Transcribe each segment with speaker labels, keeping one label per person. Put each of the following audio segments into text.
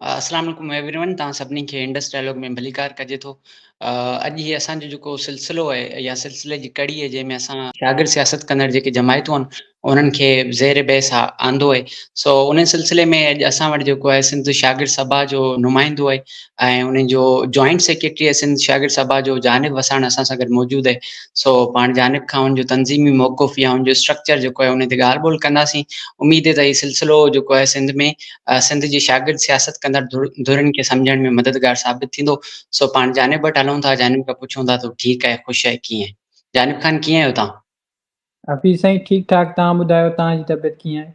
Speaker 1: اسلام عليڪم every one, توهان سڀني کي انڊس ڊائلاگ ۾ ڀليڪار ڪجي ٿو. اڄ هي اسان جو جيڪو سلسلو آهي يا سلسلي جي ڪڙي آهي جنهن ۾ اسان شاگرد سياست ڪندڙ جيڪي جماعتون آهن انهن کي زير بحث آندو آهي. سو ان سلسلي ۾ اڄ اسان وٽ جيڪو آهي سنڌ شاگرد سڀا جو نمائندو آهي ۽ ان جو جوائنٽ سيڪريٽري آهي سنڌ شاگرد سڀا جو جانب وساڻ اسان سان گڏ موجود آهي. سو پاڻ جانب کان ان جو تنظيمي موقف يا ان جو اسٽرڪچر جيڪو آهي ان تي ڳالهه ٻولهه ڪنداسين. اميد آهي ته هي سلسلو جيڪو آهي سنڌ ۾ سنڌ جي شاگرد سياست ڪندڙ ڌرين کي سمجهڻ ۾ مددگار ثابت ٿيندو. سو پاڻ جانب وٽ هلون ٿا، جانب کان پڇون ٿا ته ٺيڪ آهي، خوش آهي، ڪيئن؟ جانب خان ڪيئن آهيو توهان؟
Speaker 2: حفيظ سائين ٺيڪ ٺاڪ، توهان ٻڌايو توهان جي طبيعت ڪيئن آهي؟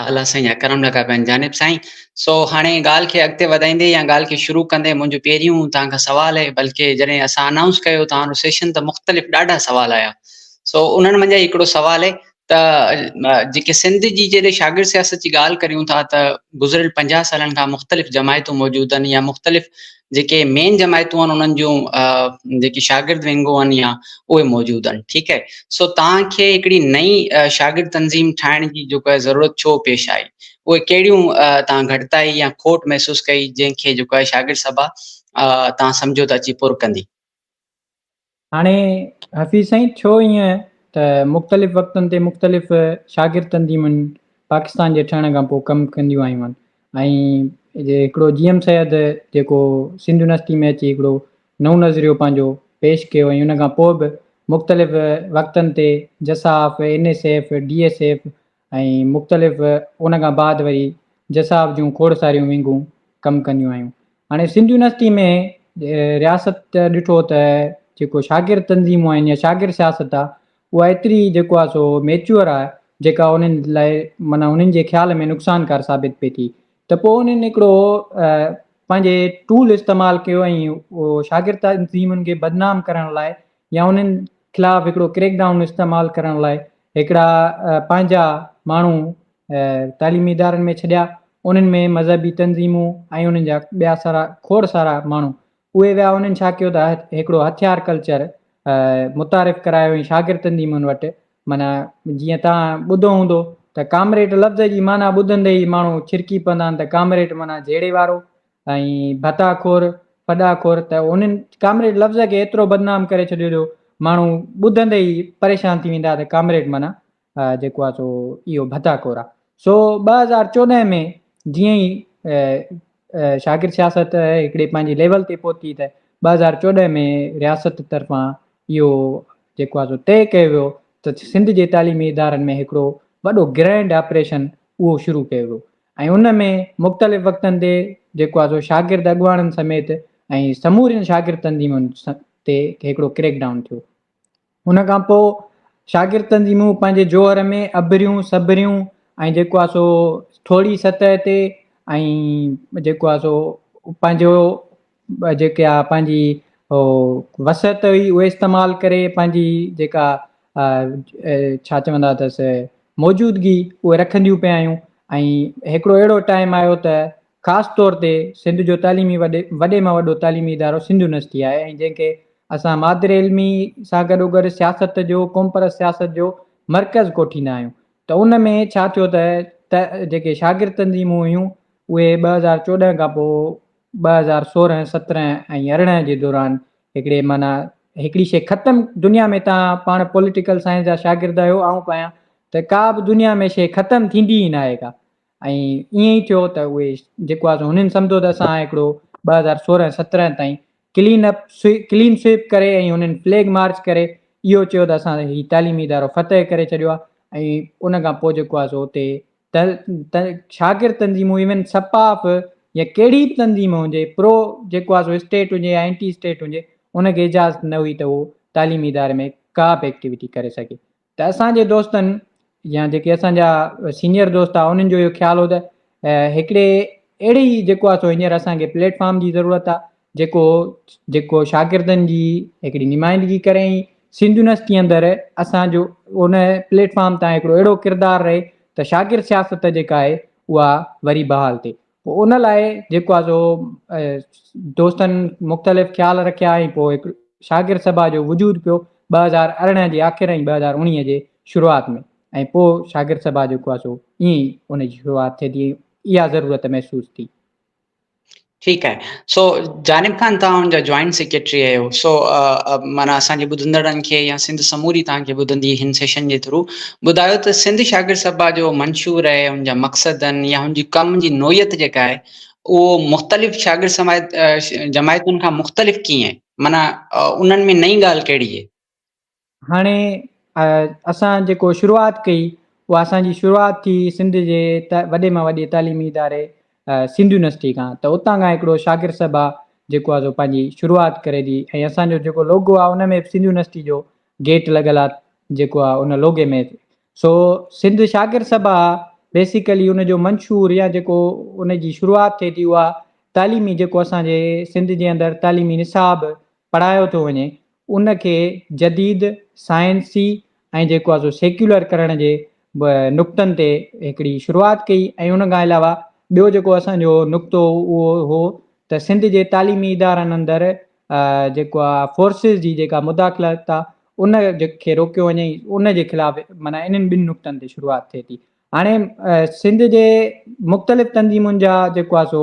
Speaker 1: الله سائين جا ڪرم لڳا پيا آهن جانب سائين. سو هاڻي ڳالهه کي اڳتي وڌائيندي يا ڳالهه کي شروع ڪندي منهنجو پهريون توهان کان سوال آهي، بلڪه جڏهن اسان انائونس ڪيو توهان جو سيشن ته مختلف ڏاڍا سوال آيا، سو انهن منجهان هڪڙو سوال آهي ته جيڪي سنڌ جي جڏهن شاگرد سياست جي ڳالهه ڪريون ٿا ته گذريل 50 سالن کان مختلف جماعتون موجود آهن يا مختلف جيڪي مين جماعتون آهن انهن جون جيڪي شاگرد ونگون آهن يا اهي موجود آهن، ٺيڪ آهي. سو توهان کي هڪڙي نئين شاگرد تنظيم ٺاهڻ جي جيڪو آهي ضرورت ڇو پيش آئي؟ اهي ڪهڙيون توهان گهٽتائي يا کوٽ محسوس ڪئي جنهن کي جيڪو آهي شاگرد سڀا توهان سمجهو ته اچي پر ڪندي؟
Speaker 2: هاڻي حفيظ سائين ٿيو ائين ته مختلف وقتن تي مختلف شاگرد تنظيمن پاڪستان جي ٺهڻ کان پوء ڪم ڪنديون آيون آهن ۽ هڪڙو جي ايم سيد جيڪو سنڌ يونيورسٽي ۾ اچي هڪڙو نئون نظريو پنهنجو پيش ڪيو ۽ ان کان پوء به مختلف وقتن تي جساف، N S F, D S F ۽ مختلف ان کان بعد وري جساف جون کوڙ ساريون ونگون ڪم ڪنديون آيون. هاڻي سنڌ يونيورسٽي ۾ رياست ڏٺو ته جيڪو شاگرد تنظيمون آهن يا شاگرد سياست آهي اها ايتري جيڪو آهي سو ميچوئر آهي جيڪا انهن لاء معنيٰ انهن جي خيال ۾ نقصانڪار ثابت پئي ٿي ته پوء انهن هڪڙو پنهنجي ٽول استعمال ڪيو ۽ اهو شاگرد تنظيمن کي بدنام ڪرڻ لاء يا انهن خلاف هڪڙو ڪريڪ ڊائون استعمال ڪرڻ لاء هڪڙا پنهنجا ماڻهو تعليمي ادارن ۾ ڇڏيا، انهن ۾ مذهبي تنظيمون ۽ انهن جا ٻيا سارا کوڙ سارا ماڻهو اهي ويا، انهن ڇا ڪيو ته هڪڙو هٿيار ڪلچر متعارف ڪرايو ۽ شاگرد تنظيمن وٽ معنيٰ جيئن توهان ٻڌو هوندو ته ڪامريڊ لفظ جي معنيٰ ٻڌندي ئي ماڻهو ڇرڪي پوندا آهن ته ڪامريڊ معنيٰ جهيڙي وارو ۽ ڀتا خور ڦڏا خور، ته انهن ڪامريڊ لفظ کي ايترو بدنام ڪري ڇڏيو جو ماڻهو ٻڌندي ئي پريشان ٿي ويندا ته ڪامريڊ معنيٰ جيڪو آهي سو اهو ڀتا خور آهي. سو 2014 ۾ جيئن ئي شاگرد سياست هڪڙي پنهنجي ليول تي پهتي ته 2014 ۾ رياست طرفان اهو جيڪو آهي سو طئي ڪيو ويو ته سنڌ جي تعليمي ادارن ۾ هڪڙو وڏو گرينڊ آپريشن اهو شروع ڪيو ويو ۽ ان ۾ مختلف وقتن تي جيڪو آهي سو شاگرد اڳواڻن سميت ۽ سمورين شاگرد تنظيمن تي هڪڙو ڪريڪ ڊائون ٿيو. ان کان پوء شاگرد تنظيمون پنهنجي جوهر ۾ اڀريون سڀريون ۽ جيڪو آهي سو ٿوري سطح تي ۽ جيڪو آهي سو پنهنجو جيڪا پنهنجي وسعت هئي اهي استعمال ڪري پنهنجي جيڪا ڇا چوندا اٿس موجودگي اهي رکنديون پيا آيون ۽ هڪڙو اهڙو ٽائيم آيو ته خاص طور تي سنڌ جو تعليمي وڏي وڏي مان وڏو تعليمي ادارو سنڌ يونيورسٽي آهي ۽ جنهن کي اسان مادر علمي سان گڏو گڏ سياست جو قومپرست سياست جو مرڪز ڪوٺيندا آهيون ته ان ۾ ڇا ٿيو ته جيڪي شاگرد تنظيمون هيون اهي 2014 کان پوء 2016، 17 ۽ 18 جي دوران هڪڙي معنيٰ هڪڙي شيء ختم دنيا ۾ توهان پاڻ پوليٽيڪل سائنس جا شاگرد آهيو آئون به آهيان ته ڪا به دنيا ۾ شيء ختم ٿيندي ئي ناهي ڪا ۽ ائين ئي ٿيو ته اهي جيڪو آهي سو هنن سمجهو ته اسان هڪڙو 2016 17 تائين ڪلين اپ ڪلين سوئپ ڪري ۽ هنن فليگ مارچ ڪري اهو چيو ته اسان هي تعليمي ادارو فتح ڪري ڇڏيو آهي ۽ ان کان پوء جيڪو آهي سو اتي ته شاگرد تنظيمون ايون سپاف يا ڪهڙي به تنظيم هجي پرو جيڪو آهي سو اسٽيٽ هجي يا اينٽي اسٽيٽ هجي ان کي اجازت نه هئي ته هو تعليمي اداري ۾ ڪا به ايڪٽيوٽي ڪري سگهي ته اسان جي دوستن يا جيڪي اسان جا سينيئر دوست آ انهن جو اهو خيال هو ته هڪڙي اهڙي ئي جيڪو آهي سو هينئر اسان کي پليٽ فارم جي ضرورت آ جيڪو جيڪو شاگردن جي هڪڙي نمائندگي ڪري ۽ سنڌ يونيورسٽي اندر اسان جو ان پليٽ فارم تان هڪڙو اهڙو ڪردار رهي ته شاگرد سياست جيڪا آهي اها وري بحال ٿئي. پوء ان لاء جيڪو آهي سو دوستن مختلف خيال رکيا ۽ پوء هڪ شاگرد سڀا جو وجود پيو 2018 جي آخر ۽ 2019 جي شروعات ۾ ۽ پوء شاگرد سڀا جيڪو آهي سو ائين ئي ان جي شروعات ٿئي ٿي اها ضرورت محسوس ٿي.
Speaker 1: ٺيڪ آهي سو جانب خان توهان ان جا جوائنٽ سيڪريٽري آهيو سو معنيٰ اسان جي ٻڌندڙن کي يا سنڌ سموري توهان کي ٻڌندي هن سيشن جي ٿرو ٻڌايو ته سنڌ شاگرد سڀا جو منشور آهي ان جا مقصد آهن يا ان جي ڪم جي نوعيت جيڪا آهي اهو مختلف شاگرد سماعت جماعتن کان مختلف ڪيئن آهي معنيٰ انهن ۾ نئين ڳالهه ڪهڙي آهي؟
Speaker 2: هاڻي اسان جيڪو شروعات ڪئي اها اسان جي شروعات ٿي سنڌ جي وڏي مان وڏي تعليمي اداري سنڌ يونيورسٽي کان ته اتان کان هڪڙو شاگرد سڀا جيڪو آهي سو پنهنجي شروعات ڪري ٿي ۽ اسان جو جيڪو لوگو آهي ان ۾ به سنڌ يونيورسٽي جو گيٽ لڳل آهي جيڪو آهي ان لوگي ۾ سو سنڌ شاگرد سڀا بيسيڪلي ان جو منشور يا جيڪو ان جي شروعات ٿئي ٿي اها تعليمي جيڪو اسان جي سنڌ جي اندر تعليمي نصاب پڙهايو ٿو وڃي ان کي جديد سائنسي ۽ جيڪو آهي سو سيڪيولر ڪرڻ جي نقطن تي هڪڙي شروعات ڪئي ۽ ان کان علاوه ٻيو جيڪو اسان جو نقطو اهو هو ته سنڌ جي تعليمي ادارن اندر جيڪو آهي فورسز جي جيڪا مداخلت آهي ان کي روڪيو وڃي ان جي خلاف معنيٰ انهن ٻن نقطن تي شروعات ٿئي ٿي. هاڻي سنڌ جي مختلف تنظيمن جا جيڪو آهي سو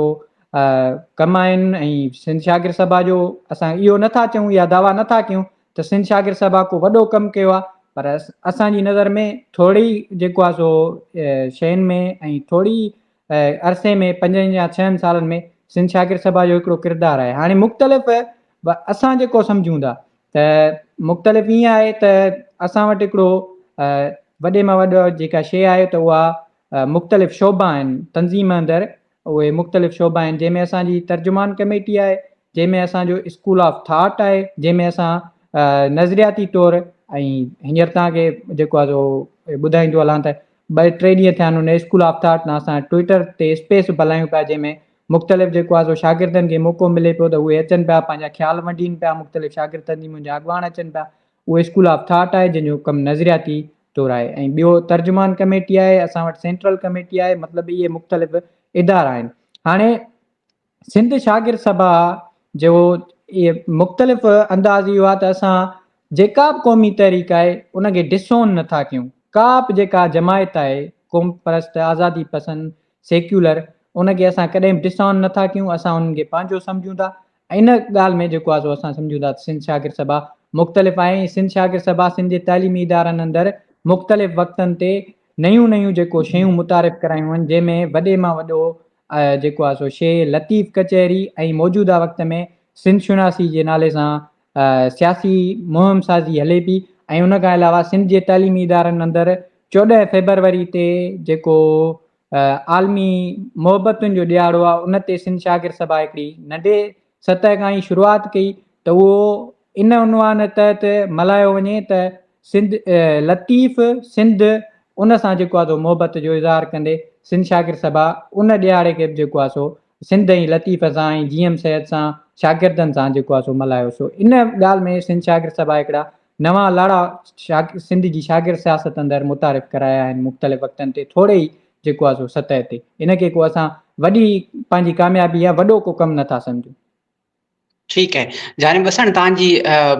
Speaker 2: ڪم آهن ۽ سنڌ شاگرد سڀا جو اسان اهو نٿا چئون يا دعويٰ نٿا ڪيون ته سنڌ شاگرد سڀا ڪو وڏو ڪم ڪيو آهي پر اسان جي نظر ۾ ٿوري جيڪو آهي سو شين ۾ ۽ ٿوري عرصي ۾ پنجن يا ڇهن سالن ۾ سنڌ شاگرد سڀا جو هڪڙو ڪردار آهي. هاڻي مختلف اسان جيڪو سمجهون ٿا ته مختلف ائين آهي ته اسان وٽ هڪڙو وڏي مان وڏو جيڪا شيء آهي ته اها مختلف شعبا آهن تنظيم اندر اهي مختلف شعبا آهن جنهن ۾ اسان جي ترجمان ڪميٽي آهي جنهن ۾ اسان جو اسڪول آف ٿاٽ آهي جنهن ۾ اسان نظرياتي طور ۽ هينئر توهان کي جيڪو آهي سو ٻڌائيندو هلان ته ٻه ٽي ڏينهن ٿيا آهن ان اسڪول آف ٿاٽ تان اسان ٽوئٽر تي اسپيس به هلايون پيا جنهن ۾ مختلف جيڪو آهي سو شاگردن کي موقعو ملي پيو ته اهي اچن پيا پنهنجا خيال ونڊين پيا مختلف شاگرد تنظيمن جا اڳواڻ اچن پيا اهو اسڪول آف ٿاٽ آهي جنهن جو ڪم نظرياتي طور آهي ۽ ٻيو ترجمان ڪميٽي آهي اسان وٽ سينٽرل ڪميٽي آهي مطلب اهي مختلف ادارا آهن هاڻي سنڌ شاگرد سڀا جو اهي مختلف انداز اهو آهي ته اسان جيڪا به قومي تحريڪ آهي ان کي ڊسون نٿا ڪيون ڪا به جيڪا جماعت آهي قوم پرست آزادي پسند سيڪيولر ان کي اسان ڪڏهن به ڊس آن نٿا ڪيون اسان انهن کي پنهنجو سمجهون ٿا ۽ ان ڳالهه ۾ جيڪو آهي سو اسان سمجهون ٿا ته سنڌ شاگرد سڀا مختلف آهي ۽ سنڌ شاگرد سڀا سنڌ جي تعليمي ادارن اندر مختلف وقتن تي نيون نيون جيڪو شيون متعارف ڪرايون آهن جنهن ۾ وڏي مان وڏو جيڪو آهي سو شي لطيف ڪچهري ۽ موجوده وقت ۾ سنڌ شناسي جي نالي سان سياسي مهم سازي هلي پئي ۽ ان کان علاوه سنڌ جي تعليمي ادارن اندر 14 فيبروري تي جيڪو عالمي محبتن جو ڏهاڙو آهي ان تي سنڌ شاگرد سڀا هڪڙي ننڍي سطح کان ئي شروعات ڪئي ته اهو ان عنوان تحت ملهايو وڃي ته سنڌ لطيف سنڌ ان سان جيڪو آهي سو محبت جو اظهار ڪندي سنڌ شاگرد سڀا ان ڏهاڙي کي به جيڪو آهي سو سنڌ ۽ لطيف سان ۽ جي ايم سيد سان شاگردن سان جيڪو آهي سو ملهايو سو ان ڳالهه ۾ سنڌ شاگرد سڀا هڪڙا نوان لاڙا سنڌ جي شاگرد سياست اندر متعارف ڪرايا آهن مختلف وقتن تي ٿوري ئي جيڪو آهي سو سطح تي ان کي ڪو اسان وڏي پنهنجي ڪاميابي يا وڏو ڪو ڪم نٿا سمجهون.
Speaker 1: ٺيڪ آهي جانب وسڻ توهان جي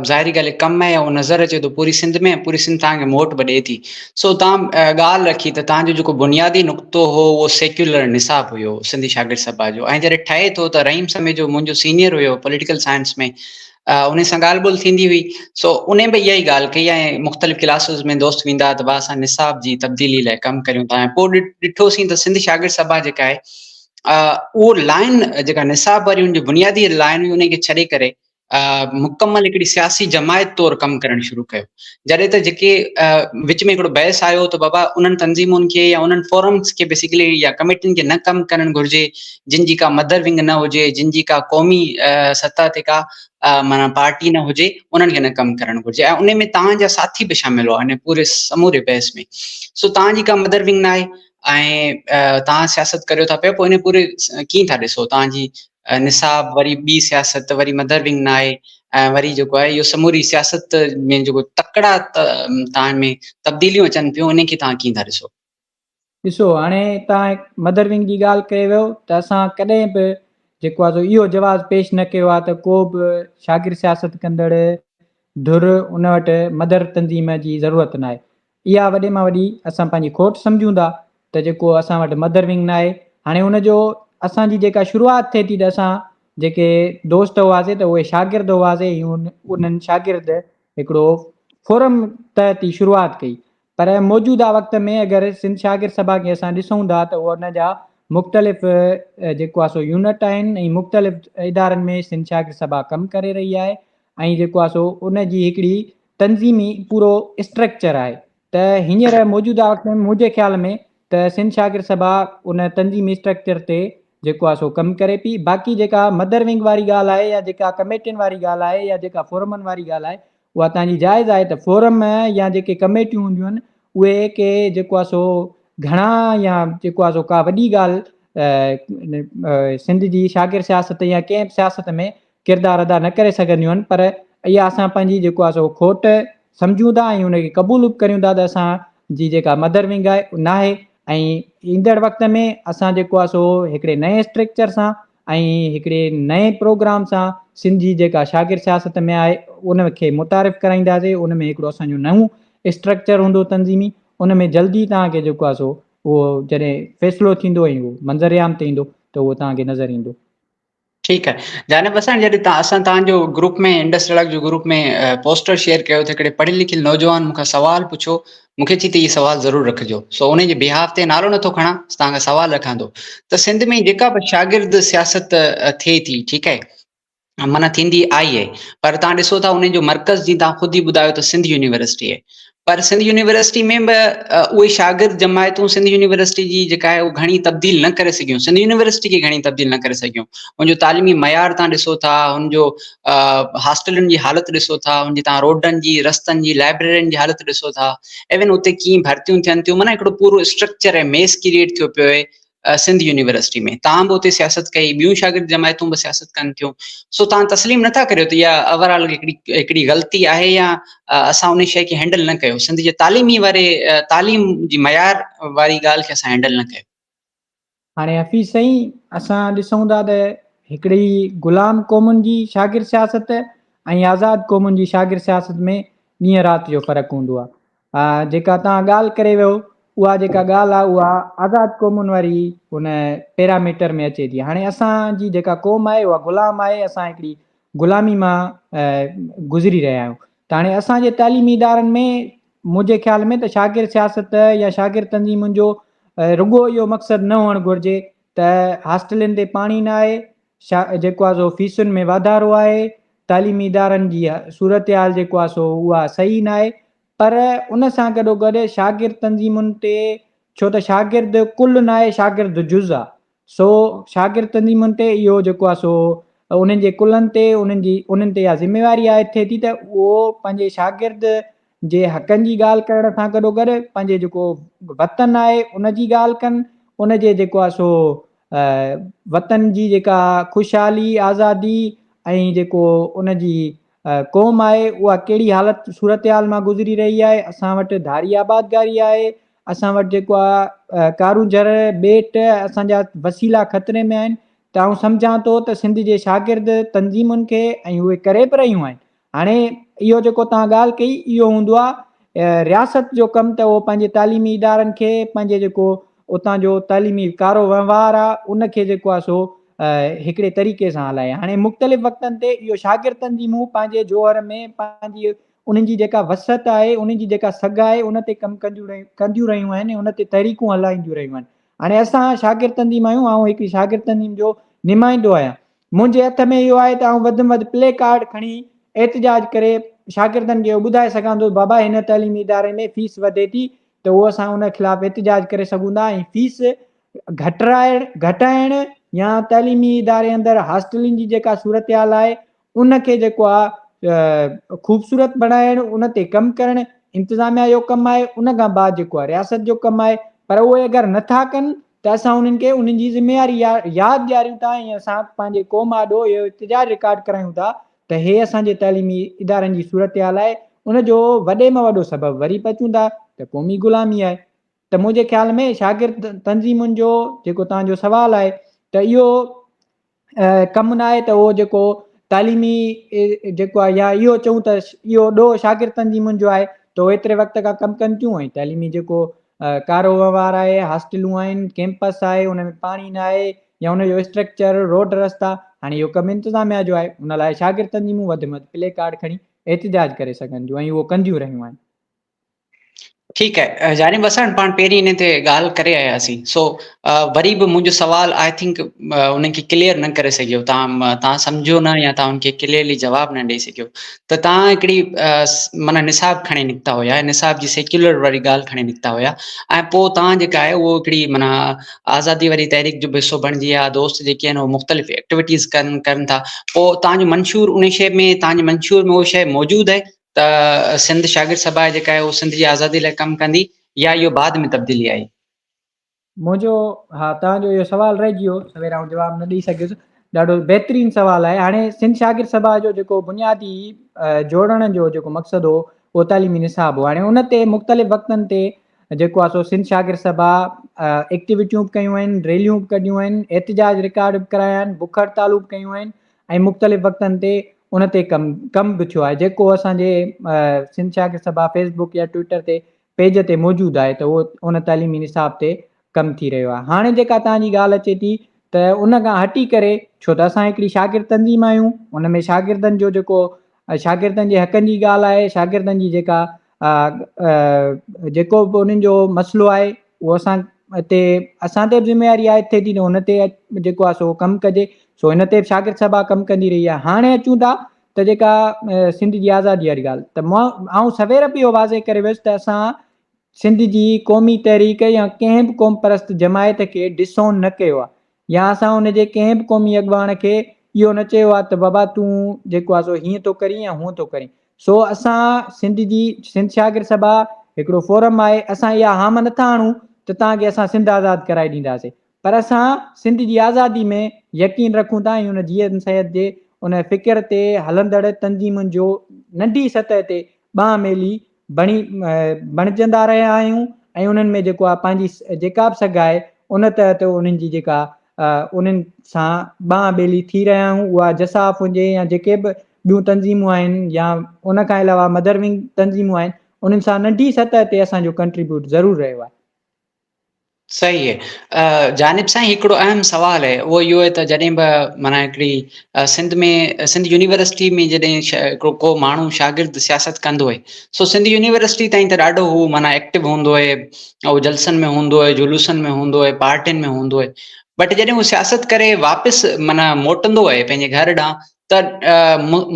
Speaker 1: ظاهري ڳالهه ڪم آهي ۽ نظر اچي ٿو پوري سنڌ ۾ پوري سنڌ توهان کي موٽ به ڏئي ٿي سو توهان ڳالهه رکي ته توهان جو جيڪو بنيادي نقطو هو اهو سيڪيولر نصاب هيو سنڌي شاگرد سڀا جو ۽ جڏهن ٺهي ٿو ته رحيم سميجو منهنجو سينيئر هيو پوليٽيڪل سائنس ۾ ان سان ڳالهه ٻولهه ٿيندي هئي سو ان به اها ئي ڳالهه ڪئي ۽ مختلف ڪلاسز ۾ دوست ويندا ته با اسان نصاب جي تبديلي لاء ڪم ڪريون ٿا ۽ پوء ڏٺوسين ته سنڌ شاگرد سڀا جيڪا آهي اهو لائن جيڪا نصاب واري ان جي بنيادي لائن هئي ان کي ڇڏي ڪري مڪمل هڪڙي سياسي جماعت طور ڪم ڪرڻ شروع ڪيو جڏهن ته جيڪي وچ ۾ هڪڙو بحث آيو ته بابا انهن تنظيمن کي يا انهن فورمز کي بيسيڪلي يا ڪميٽين کي نه ڪم ڪرڻ گهرجي جن جي ڪا مدر ونگ نه هجي جن جي ڪا قومي سطح تي ڪا معنيٰ پارٽي نه هجي انهن کي نه ڪم ڪرڻ گهرجي ۽ ان ۾ توهان جا ساٿي به شامل هئا ان پوري سموري بحث ۾ سو توهان جي ڪا مدر ونگ نه آهي ۽ توهان سياست ڪريو ٿا پيا پوء ان پوري ڪيئن ٿا ڏسو توهان جي نصاب وري ٻي سياست وري مدر ونگ نه آهي ۽ وري جيڪو آهي اهو سموري سياست ۾ جيڪو تڪڙا توهان ۾ تبديليون اچن پيون ان کي توهان ڪيئن ٿا ڏسو؟
Speaker 2: ڏسو هاڻي توهان مدر ونگ جي ڳالهه ڪري ويو ته اسان ڪڏهن به جيڪو آهي سو اهو جواز پيش نه ڪيو آهي ته ڪو به شاگرد سياست ڪندڙ ڌر ان وٽ مدر تنظيم جي ضرورت ناهي اها وڏي مان وڏي اسان پنهنجي کوٽ سمجهون ٿا ته جيڪو اسان وٽ مدر ونگ ناهي هاڻي ان جو اسان جي جيڪا شروعات ٿئي ٿي ته اسان جيڪي دوست هئاسي ته اهي شاگرد هئاسي ۽ انهن شاگرد هڪڙو فورم تحت ئي شروعات ڪئي پر موجوده وقت ۾ اگر سنڌ شاگرد سڀا کي اسان ڏسون ٿا ته ان جا مختلف جيڪو آهي سو يونٽ آهن ۽ مختلف ادارن ۾ سنڌ شاگرد سڀا ڪم ڪري رهي آهي ۽ جيڪو آهي سو ان جي هڪڙي تنظيمي پورو اسٽرڪچر آهي ته هينئر موجوده وقت ۾ منهنجي خيال ۾ ته سنڌ شاگرد سڀا ان تنظيمي اسٽرڪچر تي جيڪو آهي سو ڪم ڪري پئي. باقي جيڪا مدر ونگ واري ڳالهه آهي يا جيڪا ڪميٽين واري ڳالهه آهي يا جيڪا فورمن واري ڳالهه آهي اها توهان جي جائز آهي ته فورم يا جيڪي ڪميٽيون هونديون آهن اهي ڪي جيڪو آهي سو گهڻا يا جيڪو آهي سو ڪا وڏي ڳالهه سنڌ جي شاگرد سياست يا ڪنهن به سياست ۾ ڪردار ادا نه ڪري سگهنديون آهن پر اها اسان پنهنجي جيڪو آهي سو کوٽ سمجهون ٿا ۽ ان کي قبول به ڪريون ٿا ته اسان جي جيڪا مدر ونگ آهي ناهي ۽ ايندڙ وقت ۾ اسان جيڪو آهي سو هڪڙي نئين اسٽرڪچر سان ۽ هڪڙي نئين پروگرام سان سنڌ جي جيڪا شاگرد سياست ۾ آهي ان کي متعارف ڪرائينداسين. ان ۾ هڪڙو اسان جو نئون اسٽرڪچر هوندو تنظيمي، ان ۾ جلدي توهان کي جيڪو آهي سو اهو جڏهن فيصلو ٿيندو ۽ اهو منظر عام تي ايندو ته اهو توهان کي نظر ايندو.
Speaker 1: ٺيڪ آهي جانب وساڻ، جڏهن تان اسان تان جو گروپ ۾ انڊس رڙڪ جو گروپ ۾ پوسٽر شيئر ڪيو ته هڪڙي پڙهيل لکيل نوجوان مون کان سوال پڇيو، مون کي چي ته هي سوال ضرور رکجو، سو ان جي بيهاف تي نالو نٿو کڻان، تان کان سوال رکان ٿو ته سنڌ ۾ جيڪا به شاگرد سياست ٿئي ٿي، ٺيڪ آهي، معنيٰ ٿيندي آئي آهي، پر تان ڏسو ٿا ان جو مرڪز جيئن تان خود ئي ٻڌايو ته سنڌ يونيورسٽي آهي، پر سنڌ يونيورسٽي ۾ به اهي شاگرد جماعتون سنڌ يونيورسٽي جي جيڪا آهي اهو گهڻي تبديل نه ڪري سگهيون، سنڌ يونيورسٽي کي گهڻي تبديل نه ڪري سگهيون. ان جو تعليمي معيار تان ڏسو ٿا، ان جو هاسٽلن جي حالت ڏسو ٿا، ان جي تان روڊن جي، رستن جي، لائبريرين جي حالت ڏسو ٿا، ايون اتي ڪيئن ڀرتيون ٿين ٿيون، معنيٰ هڪڙو پورو اسٽرڪچر ۽ ميس ڪريئيٽ ٿيو پيو آهي سنڌ يونيورسٽي ۾. توهان به اتي سياست ڪئي، ٻيون شاگرد جماعتون به سياست ڪن ٿيون، سو توهان تسليم نٿا ڪريو ته اها اوور آل هڪڙي هڪڙي غلطي آهي يا اسان ان شيء کي هينڊل نه ڪيو، سنڌ جي تعليمي واري تعليم جي معيار واري ڳالهه کي اسان هينڊل نه ڪيو؟
Speaker 2: هاڻي حفيظ سائين اسان ڏسون ٿا ته هڪڙي غلام قومن جي شاگرد سياست ۽ آزاد قومن جي شاگرد سياست ۾ ڏينهن رات جو فرق هوندو آهي. جيڪا توهان ڳالهه ڪري ويو اها جيڪا ڳالهه آهي اها آزاد قومن واري ان پيراميٽر ۾ اچي ٿي. هاڻي اسان جي جيڪا قوم آهي اها غلام آهي، اسان هڪڙي غلامي مان گذري رهيا آهيون ته هاڻي اسان جي تعليمي ادارن ۾ منهنجي خيال ۾ ته شاگرد سياست يا شاگرد تنظيمن جو رڳو اهو مقصد نه هئڻ گهرجي ته هاسٽلن تي پاڻي نه آهي، جيڪو آهي سو فيسن ۾ واڌارو آهي، تعليمي ادارن جي صورتحال جيڪو آهي سو اها صحيح نه آهي پر ان سان گڏوگڏ شاگرد تنظيمن تي ڇو ته شاگرد ڪل نه آهي شاگرد جز آهي سو شاگرد تنظيمن تي اهو جيڪو آهي سو انهن جي ڪلهن تي انهن جي انهن تي اها ذميواري عائد ٿئي ٿي ته اهو پنهنجي شاگرد جي حقن جي ڳالهه ڪرڻ سان گڏوگڏ پنهنجي جيڪو وطن آهي ان جي ڳالهه ڪن، ان جي جيڪو آهي سو وطن جي جيڪا خوشحالي، آزادي ۽ جيڪو ان جي قوم آهي اها ڪهڙي حالت صورتحال مان گذري رهي آهي. اسان وٽ ڌاري آبادگاري آهي، اسان وٽ جيڪو آهي ڪارونجهر ٻيٽ، اسان جا وسيلا خطري ۾ آهن ته آئون سمجهان ٿو ته سنڌ جي شاگرد تنظيمن کي ۽ اهي ڪري به رهيون آهن. هاڻي اهو جيڪو توهان ڳالهه ڪئي اهو هوندو آهي رياست جو ڪم ته اهو پنهنجي تعليمي ادارن کي پنهنجي جيڪو اتان جو تعليمي ڪارو وهنوار آهي ان کي جيڪو آهي سو هڪڙي طريقي سان هلائي. هاڻي مختلف وقتن تي اهو شاگرد تنظيمون پنهنجي جوهر ۾ پنهنجي انهن جي جيڪا وسعت آهي انهن جي جيڪا سگهه آهي ان تي ڪم ڪنديون رهيون آهن ان تي تحريڪون هلائينديون رهيون آهن. هاڻي اسان شاگرد تنظيم آهيون، آئون هڪڙي شاگرد تنظيم جو نمائندو آهيان، منهنجي هٿ ۾ اهو آهي ته آئون وڌ ۾ وڌ پلي ڪارڊ کڻي احتجاج ڪري شاگردن کي اهو ٻڌائي سگهان ٿو ته بابا هن تعليمي اداري ۾ فيس وڌي ٿي ته اهو اسان ان خلاف احتجاج ڪري سگهون ٿا ۽ فيس گهٽرائڻ گهٽائڻ يا تعليمي اداري اندر هاسٽلن جي جيڪا صورتحال آهي ان کي جيڪو آهي خوبصورت بڻائڻ ان تي ڪم ڪرڻ انتظاميا جو ڪم آهي، ان کان بعد جيڪو آهي رياست جو ڪم آهي پر اهي اگر نٿا ڪن ته اسان انهن کي انهن جي ذميواري ياد ڏياريون ٿا ۽ اسان پنهنجي قوم آڏو اهو احتجاج رڪارڊ ڪرايون ٿا ته هي اسان جي تعليمي ادارن جي صورتحال آهي، ان جو وڏي مان وڏو سبب وري به اچون ٿا ته قومي غلامي آهي ته منهنجي خيال ۾ شاگرد تنظيمن جو جيڪو توهان جو سوال آهي ته اهو ڪم نه آهي ته اهو جيڪو تعليمي جيڪو آهي يا اهو چئون ته اهو ڏوهه شاگرد تنظيمن جو آهي ته اهو ايتري وقت کان ڪم ڪن ٿيون ۽ تعليمي جيڪو ڪارو وهنوار آهي، هاسٽلون آهن، ڪيمپس آهي، ان ۾ پاڻي نه آهي يا ان جو اسٽرڪچر، روڊ رستا، هاڻي اهو ڪم انتظاميا جو آهي، ان لاء شاگرد تنظيمون وڌ ۾ وڌ پلي ڪارڊ کڻي احتجاج ڪري سگهن ٿيون ۽ اهو ڪنديون رهيون آهن.
Speaker 1: ٺيڪ آهي جاني وساڻ پاڻ پهرين ان تي ڳالهه ڪري آياسين سو وري به منهنجو سوال I think انهن کي ڪليئر نه ڪري سگهيو تان تان سمجهيو نه يا تان ان کي ڪليئرلي جواب نه ڏئي سگهيو ته تان هڪڙي معنی نصاب کڻي نڪتا هيا نصاب جي سيڪيولر واري ڳالهه کڻي نڪتا هيا ۽ پوء تان جيڪا آهي اهو هڪڙي معنی آزادي واري تحريڪ جو به حصو بڻجي ويا دوست جيڪي آهن اهي مختلف ايڪٽيوٽيز ڪن ڪن ٿا پوء تان جو منشور ان شيء ۾ تان جي منشور ۾ اهو شيء موجود آهي ته سنڌ شاگرد سڀا جيڪا آهي اهو سنڌ جي آزادي لاء ڪم ڪندي يا اهو بعد ۾ تبديلي آئي؟
Speaker 2: منهنجو ها توهان جو اهو سوال رهجي ويو سوير آئون جواب نه ڏئي سگهيس ڏاڍو بهترين سوال آهي هاڻي سنڌ شاگرد سڀا جو جيڪو بنيادي جوڙڻ جو جيڪو مقصد هو اهو تعليمي نصاب هو هاڻي ان تي مختلف وقتن تي جيڪو آهي سو سنڌ شاگرد سڀا ايڪٽيوٽيون به ڪيون آهن ريليون به ڪڍيون آهن احتجاج رڪارڊ به ڪرايا آهن بک هڙتالون به ڪيون آهن ۽ مختلف وقتن تي ان تي ڪم ڪم به ٿيو آهي جيڪو اسان جي سنڌ شاگرد سڀا فيس بڪ يا ٽوئٽر تي پيج تي موجود آهي ته اهو ان تعليمي نصاب تي ڪم ٿي رهيو آهي هاڻي جيڪا توهان جي ڳالهه اچي ٿي ته ان کان هٽي ڪري ڇو ته اسان هڪڙي شاگرد تنظيم آهيون ان ۾ شاگردن جو جيڪو شاگردن جي حقن جي ڳالهه آهي شاگردن جي جيڪا جيڪو به انهن جو مسئلو آهي اهو اسان تي اسان تي به ذميواري عائد ٿئي ٿي ته ان تي جيڪو آهي سو ڪم ڪجي سو ان تي به شاگرد سڀا ڪم ڪندي رهي آهي هاڻي اچون ٿا ته جيڪا سنڌ جي آزادي واري ڳالهه ته مان آئون سوير به اهو واضح ڪري ويس ته اسان سنڌ جي قومي تحريڪ يا ڪنهن به قوم پرست جماعت کي ڊسون نه ڪيو آهي يا اسان ان جي ڪنهن به قومي اڳواڻ کي اهو نه چيو آهي ته بابا تون جيڪو آهي سو هيئن ٿو ڪرين يا هونئن ٿو ڪرين. سو اسان سنڌ جي سنڌ شاگرد سڀا هڪڙو فورم آهي اسان اها هام نٿا آڻون ته توهان کي اسان سنڌ آزاد ڪرائي ڏينداسين پر اسان سنڌ جي آزادي ۾ يقين رکون ٿا ۽ ان جي ايم سيد جي ان فڪر تي هلندڙ تنظيمن جو ننڍي سطح تي ٻانهن ميلي بڻي بڻجندا رهيا آهيون ۽ انهن ۾ جيڪو آهي پنهنجي جيڪا به سگهه آهي ان تحت انهن جي جيڪا انهن سان ٻانهن ٻيلي ٿي رهيا آهيون اها جساف هجي يا جيڪي به ٻيون تنظيمون آهن يا ان کان علاوه مدر ونگ تنظيمون آهن انهن سان ننڍي سطح تي اسان جو ڪنٽريبيوٽ ضرور رهيو آهي.
Speaker 1: صحيح آهي جانب سائين هڪڙو اهم سوال آهي اهو اهو آهي ته جڏهن به معنيٰ هڪڙي سنڌ ۾ سنڌ يونيورسٽي ۾ جڏهن هڪڙو ڪو ماڻهو شاگرد سياست ڪندو آهي سو سنڌ يونيورسٽي تائين ته ڏاڍو هو معنيٰ ايڪٽو هوندو آهي هو جلسن ۾ هوندو آهي جلوسن ۾ هوندو آهي پارٽين ۾ هوندو آهي بٽ جڏهن هو سياست ڪري واپس معنيٰ موٽندو آهي پنهنجي گهر ڏانهن ته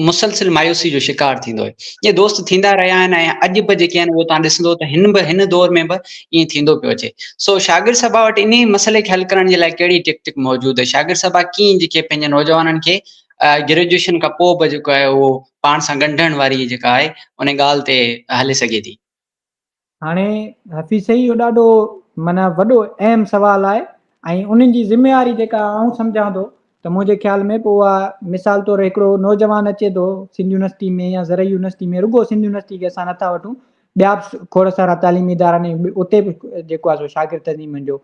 Speaker 1: مسلسل مايوسي جو شڪار ٿيندو آهي اهي دوست ٿيندا رهيا آهن ۽ اڄ به جيڪي آهن اهو تان ڏسندو ته هن به هن دور ۾ به ائين ٿيندو پيو اچي سو شاگرد سڀا وٽ انهي مسئلي کي حل ڪرڻ جي لاء ڪهڙي ٽيڪٽڪ موجود آهي شاگرد سڀا ڪيئن جيڪي پنهنجي نوجوانن کي گريجوئيشن کان پوء به جيڪو آهي اهو پاڻ سان ڳنڍڻ واري جيڪا آهي ان ڳالهه تي هلي سگهي ٿي.
Speaker 2: هاڻي حفيظ سائين اهو ڏاڍو معنيٰ وڏو اهم سوال آهي ۽ انهن جي ذميواري جيڪا آئون سمجهان ٿو ته منهنجي خيال ۾ پوء اها مثال طور هڪڙو نوجوان اچي ٿو سنڌ يونيورسٽي ۾ يا زرعي يونيورسٽي ۾ رڳو سنڌ يونيورسٽي کي اسان نٿا وٺون ٻيا به کوڙ سارا تعليمي ادارا آهن اتي به جيڪو آهي سو شاگرد تنظيمن جو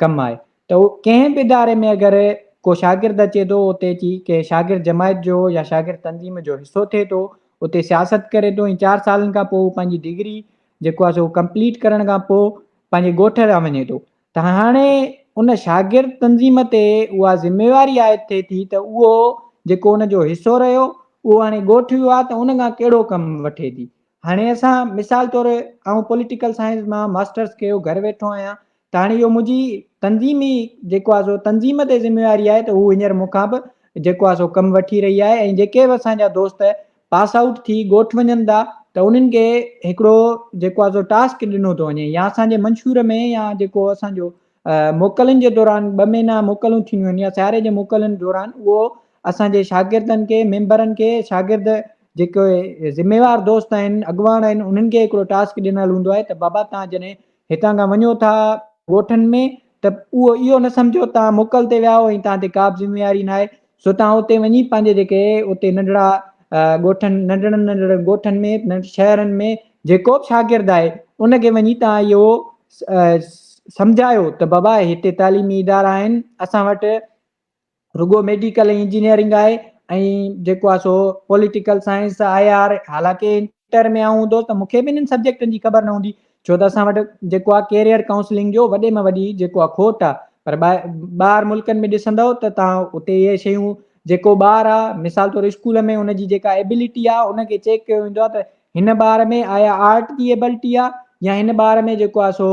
Speaker 2: ڪم آهي ته ڪنهن به اداري ۾ اگر ڪو شاگرد اچي ٿو اتي اچي ڪنهن شاگرد جماعت جو يا شاگرد تنظيم جو حصو ٿئي ٿو اتي سياست ڪري ٿو ۽ چار سالن کان پوء هو پنهنجي ڊگري جيڪو آهي سو ڪمپليٽ ڪرڻ کان پوء پنهنجي ڳوٺ ڏانهن وڃي ٿو ته هاڻي ان شاگرد تنظيم تي اها ذميواري عائد ٿئي ٿي ته اهو جيڪو ان جو حصو رهيو اهو هاڻي ڳوٺ ويو آهي ته ان کان ڪهڙو ڪم وٺي ٿي هاڻي اسان مثال طور آئون پوليٽيڪل سائنس مان ماسٽرس ڪيو گهر ويٺو آهيان ته هاڻي اهو منهنجي تنظيمي جيڪو آهي سو تنظيم تي ذميواري آهي ته هو هينئر مون کان به جيڪو آهي سو ڪم وٺي رهي آهي ۽ جيڪي به اسان جا دوست پاس آئوٽ ٿي ڳوٺ وڃن ٿا ته انهن کي هڪڙو جيڪو آهي سو ٽاسڪ ڏنو ٿو وڃي يا اسان جي منشور ۾ يا جيڪو اسان جو موڪلن جي دوران ٻه مهينا موڪلون ٿينديون آهن يا سياري جي موڪلن دوران اهو اسان جي شاگردن کي ميمبرن کي شاگرد جيڪي ذميوار دوست آهن اڳواڻ آهن انهن کي هڪڙو ٽاسڪ ڏنل هوندو آهي ته بابا تان جڏهن هتان کان وڃو ٿا ڳوٺن ۾ ته اهو اهو نه سمجهو توهان موڪل تي ويا آهيو ۽ توهان تي ڪا به ذميواري ناهي سو توهان اتي وڃي پنهنجي جيڪي اتي ننڍڙا ڳوٺن ننڍڙن ننڍڙن ڳوٺن ۾ شهرن ۾ جيڪو به شاگرد آهي ان کي وڃي توهان اهو سمجهايو ته بابا هتي تعليمي ادارا آهن اسان وٽ رڳو ميڊيڪل ۽ انجنيئرنگ آهي ۽ جيڪو آهي سو پوليٽيڪل سائنس I R حالانڪه انٽر ۾ آئون هوندو ته مونکي به انهن سبجيڪٽن جي خبر نه هوندي ڇو ته اسان وٽ جيڪو آهي ڪيريئر ڪائونسلنگ جو وڏي ۾ وڏي جيڪو آهي کوٽ آهي پر ٻاهر ملڪن ۾ ڏسندو ته تان اتي اهي شيون جيڪو ٻار آ مثال طور اسڪول ۾ ان جي جيڪا ايبلٽي آ ان کي چيڪ ڪيو ويندو آ ته هن ٻار ۾ آيا آرٽ جي ايبلٽي آ يا هن ٻار ۾ جيڪو آ سو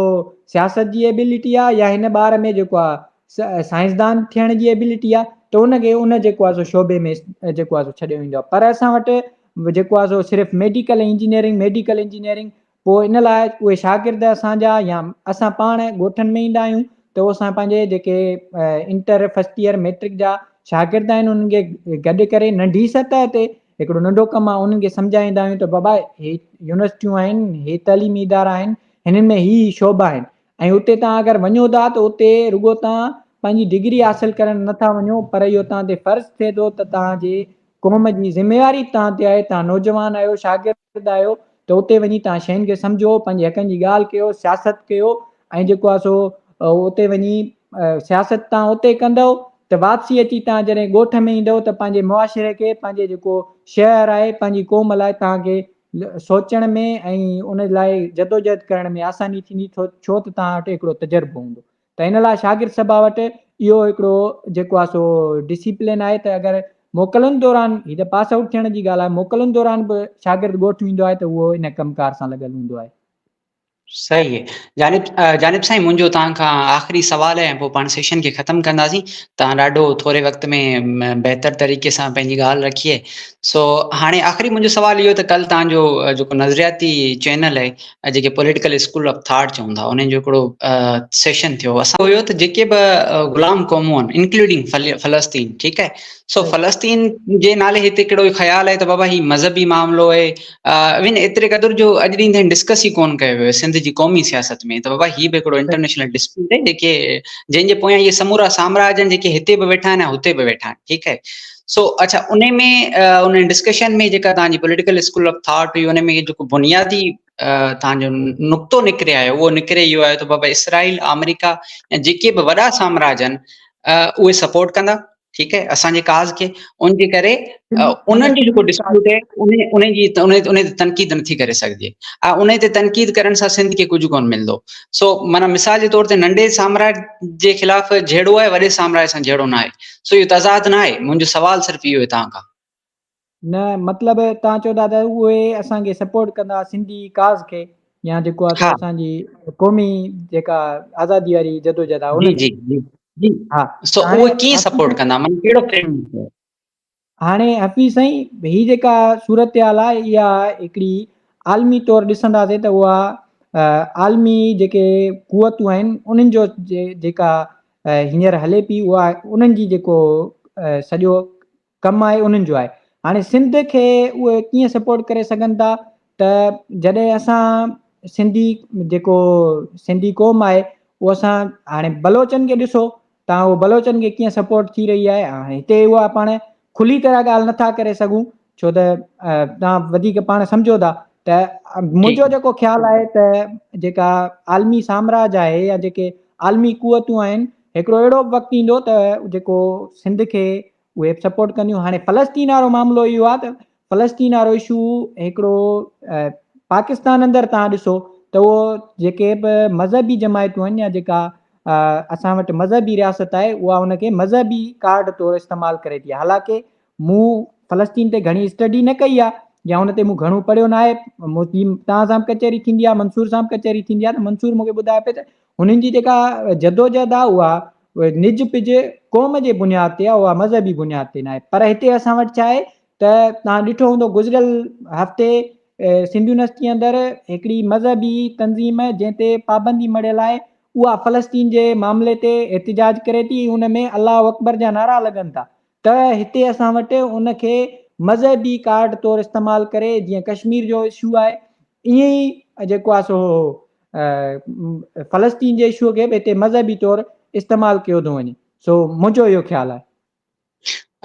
Speaker 2: سياست جي ايبلٽي آ يا هن ٻار ۾ جيڪو آ سائنسدان ٿيڻ جي ايبلٽي آ ته ان کي ان جيڪو آ سو شعبي ۾ جيڪو آ سو ڇڏيو ويندو آ پر اسان وٽ جيڪو آ سو صرف ميڊيڪل انجنيئرنگ ميڊيڪل انجنيئرنگ پوء ان لاء اهي شاگرد اسان جا يا اسان پاڻ ڳوٺن ۾ ايندا آهيون ته اسان پنهنجي جيڪي انٽر فرسٽ ايئر ميٽرڪ جا شاگرد آهن انهن کي گڏ ڪري ننڍي سطح تي هڪڙو ننڍو ڪم آهي انهن کي سمجهائيندا آهيون ته بابا هي يونيورسٽيون آهن هي تعليمي ادارا آهن هنن ۾ هي شعبا آهن ۽ اتي تان اگر وڃو ٿا ته اتي رڳو تان پنهنجي ڊگري حاصل ڪرڻ نٿا وڃو پر اهو تان تي فرض ٿئي ٿو ته تان جي قوم جي ذميواري توهان تي آهي، توهان نوجوان آهيو، شاگرد آهيو ته اتي وڃي توهان شين کي سمجهو، پنهنجي حقن جي ڳالهه ڪيو، سياست ڪيو ۽ جيڪو آهي سو اتي وڃي سياست توهان اتي ڪندؤ ته واپسي اچي توهان جڏهن ڳوٺ ۾ ايندؤ ته پنهنجي معاشري کي، پنهنجي جيڪو شهر آهي، پنهنجي قوم لاء توهان کي سوچڻ ۾ ۽ ان لاء جدوجهد ڪرڻ ۾ آساني ٿيندي ڇو ته توهان وٽ هڪڙو تجربو هوندو. ته ان لاء شاگرد سڀا وٽ اهو هڪڙو جيڪو آهي سو ڊسيپلين آهي ته اگر موڪلن دوران هي ته پاس آئوٽ ٿيڻ جي ڳالهه آهي موڪلن دوران به شاگرد ڳوٺ ويندو آهي ته اهو ان ڪم ڪار سان لڳل هوندو آهي.
Speaker 1: صحيح جانب جانب سائين منهنجو توهان کان آخري سوال آهي ۽ پوء پاڻ سيشن کي ختم ڪنداسين توهان ڏاڍو ٿوري وقت ۾ بهتر طريقي سان پنهنجي ڳالهه رکي آهي سو هاڻي آخري منهنجو سوال اهو ته ڪل توهان جو جيڪو نظرياتي چينل آهي جيڪي پوليٽيڪل اسڪول آف ٿاٽ چون ٿا انهن جو هڪڙو سيشن ٿيو اسان هيو ته جيڪي به غلام قومون آهن انڪلوڊنگ فلسطين ٺيڪ آهي سو فلسطين جي نالي هتي ڪهڙو خيال آهي ته بابا هي مذهبي معاملو آهي ايون ايتري قدر جو اڄ ڏينهن تائين ڊسڪس ئي ڪون ڪيو ويو سنڌ جي قومي سياست ۾ ته بابا هي به هڪڙو انٽرنيشنل ڊسپيوٽ آهي جيڪي جنهن جي پويان اهي سمورا سامراج آهن جيڪي هتي به ويٺا آهن ۽ هتي به ويٺا آهن ٺيڪ آهي سو اڇا ان ۾ ان ڊسڪشن ۾ جيڪا توهان جي پوليٽيڪل اسڪول آف ٿاٽ هئي ان ۾ جيڪو بنيادي توهان جو نقطو نڪري آيو اهو نڪري اهو آيو ته بابا اسرائيل آمريڪا يا جيڪي به وڏا سامراج آهن اهي سپورٽ ڪندا ٺيڪ آهي اسان جي ڪاز کي ان جي ڪري انهن جو جيڪو ڊسپيوٽ آهي ان ان جي ان ان تي تنقيد نٿي ڪري سگهجي ۽ ان تي تنقيد ڪرڻ سان سنڌ کي ڪجهه ڪونه ملندو سو معنيٰ مثال جي طور تي ننڍي سامراج جي خلاف جهيڙو آهي وڏي سامراج سان جهيڙو نه آهي سو اهو تضاد نه آهي منهنجو سوال صرف اهو آهي توهان کان.
Speaker 2: نه مطلب توهان چئو ٿا ته اهي اسان کي سپورٽ ڪندا سنڌي ڪاز کي يا جيڪو آهي اسان جي قومي جيڪا آزادي واري جدوجهد آهي
Speaker 1: ان جي جي جي ها سو اهي ڪيئن سپورٽ ڪندا معنيٰ ڪهڙو فريم
Speaker 2: هاڻي حفيظ سائين هي جيڪا صورتحال آهي اها هڪڙي عالمي طور ڏسنداسين ته اها عالمي جيڪي قوتون آهن انهن جو جيڪا هينئر هلي پئي اها انهن جي جيڪو سڄو ڪم آهي انهن جو آهي هاڻي سنڌ کي اهي ڪيئن سپورٽ ڪري سگهن ٿا ته جڏهن اسان سنڌي جيڪو سنڌي قوم آهي اهو اسان هاڻي بلوچن کي ڏسو تان اهو بلوچن کي ڪيئن سپورٽ ٿي رهي آهي هاڻي هتي اها پاڻ کلي طرح ڳالهه نٿا ڪري سگهون ڇو ته تان وڌيڪ پاڻ سمجهو ٿا ته منهنجو جيڪو خيال آهي ته جيڪا عالمي سامراج آهي يا جيڪي عالمي قوتون آهن هڪڙو اهڙو به وقت ايندو ته جيڪو سنڌ کي اهي به سپورٽ ڪنديون هاڻي فلسطين وارو معاملو اهو آهي ته فلسطين وارو اشو هڪڙو پاڪستان اندر تان ڏسو ته اهو جيڪي به مذهبي جماعتون آهن يا جيڪا اسان وٽ مذهبي رياست آهي اها ان کي مذهبي ڪارڊ طور استعمال ڪري ٿي حالانڪه مون فلسطين تي گهڻي اسٽڊي نه ڪئي آهي يا ان تي مون گهڻو پڙهيو نه آهي منهنجي توهان سان به ڪچهري ٿيندي آهي منصور سان به ڪچهري ٿيندي آهي ته منصور مون کي ٻڌايو پئي ته هنن جي جيڪا جدوجهد آهي اها نج پج قوم جي بنياد تي آهي اها مذهبي بنياد تي ناهي پر هتي اسان وٽ ڇا آهي ته توهان ڏٺو هوندو گذريل هفتي سنڌ يونيورسٽي اندر هڪڙي مذهبي تنظيم جنهن تي پابندي مڙهيل آهي اها فلسطين جي معاملي تي احتجاج ڪري ٿي ان ۾ الله اڪبر جا نعرا لڳن ٿا ته هتي اسان وٽ ان کي مذهبي ڪارڊ طور استعمال ڪري جيئن ڪشمير جو اشو آهي ائين ئي جيڪو آهي سو فلسطين جي اشو کي به هتي مذهبي طور استعمال ڪيو ٿو وڃي سو منهنجو اهو خيال آهي.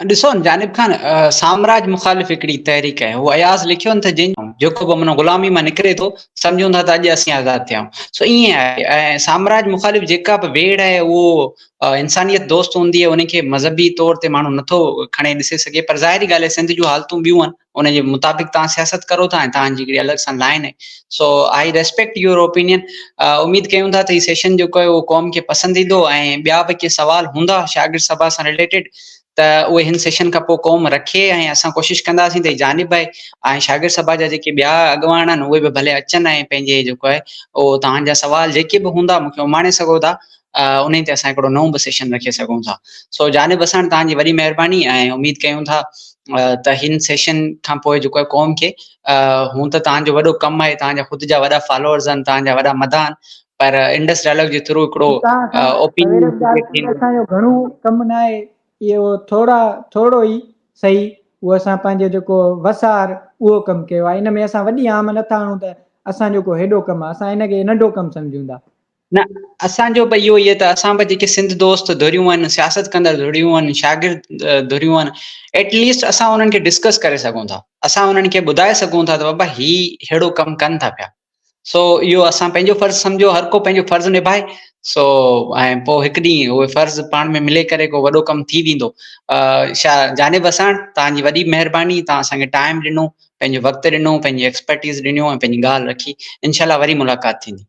Speaker 1: ڏسو جانب خان سامراج مخالف هڪڙي تحريڪ آهي هو اياز لکيو نه ته جنهن جيڪو به من غلامي مان نڪري ٿو سمجهون ٿا ته اڄ اسين آزاد ٿيا آهيون سو ائين آهي ۽ سامراج مخالف جيڪا به ويڙهه آهي اهو انسانيت دوست هوندي آهي ان کي مذهبي طور تي ماڻهو نٿو کڻي ڏسي سگهي پر ظاهري ڳالهه آهي سنڌ جون حالتون ٻيون آهن ان جي مطابق توهان سياست ڪرو ٿا ۽ توهان جي هڪڙي الڳ سان لائن آهي سو آئي ريسپيڪٽ your opinion اميد ڪيون ٿا ته هي سيشن جيڪو آهي اهو قوم کي پسند ايندو ۽ ٻيا به ڪي سوال هوندا شاگرد سڀا سان رليٽيڊ ته اهي هن سيشن کان پوء قوم رکي ۽ اسان ڪوشش ڪنداسين ته جانب آهي ۽ شاگرد سڀا جا جيڪي ٻيا اڳواڻ آهن اهي به ڀلي اچن ۽ پنهنجي جيڪو آهي اهو توهان جا سوال جيڪي به هوندا مون کي اماڻي سگهو ٿا انهي تي اسان هڪڙو نئون به سيشن رکي سگهون ٿا. سو جانب وساڻ توهان جي وڏي مهرباني ۽ اميد ڪيون ٿا ته هن سيشن کان پوء جيڪو آهي قوم کي هون ته توهان جو وڏو ڪم آهي توهان جا خود جا وڏا فالوورز آهن توهان جا وڏا مداح آهن پر انڊس ڊائلاگ جي ٿرو هڪڙو اوپينين
Speaker 2: اسان جو گهڻو ڪم نه آهي اهو ٿورا ٿورو ئي صحيح اهو اسان پنهنجو جيڪو وسار اهو ڪم ڪيو آهي ان ۾ اسان وڏي عام نٿا آڻون ته اسان جو ڪو هيڏو ڪم آهي اسان ان کي ننڍو ڪم سمجهون ٿا.
Speaker 1: نه اسان جو به اهو ئي ته اسان به جيڪي سنڌ دوست ڌريون آهن سياست ڪندڙ ڌريون آهن شاگرد ڌريون آهن ايٽ ليسٽ اسان انهن کي ڊسڪس ڪري سگهون ٿا اسان انهن کي ٻڌائي سگهون ٿا ته بابا هي ههڙو ڪم ڪن ٿا پيا سو اهو اسان پنهنجو فرض سمجهو هر ڪو پنهنجو فرض نڀائي سو ۽ پوء هڪ ڏينهن اهي فرض پاڻ ۾ ملي ڪري ڪو وڏو ڪم ٿي ويندو شاهه جانب وساڻ توهان جي وڏي مهرباني توهان اسان کي ٽائيم ڏنو پنهنجو وقت ڏنو پنهنجي ايڪسپرٽيز ڏنو ۽ پنهنجي ڳالهه رکي انشاء الله وري ملاقات ٿيندي.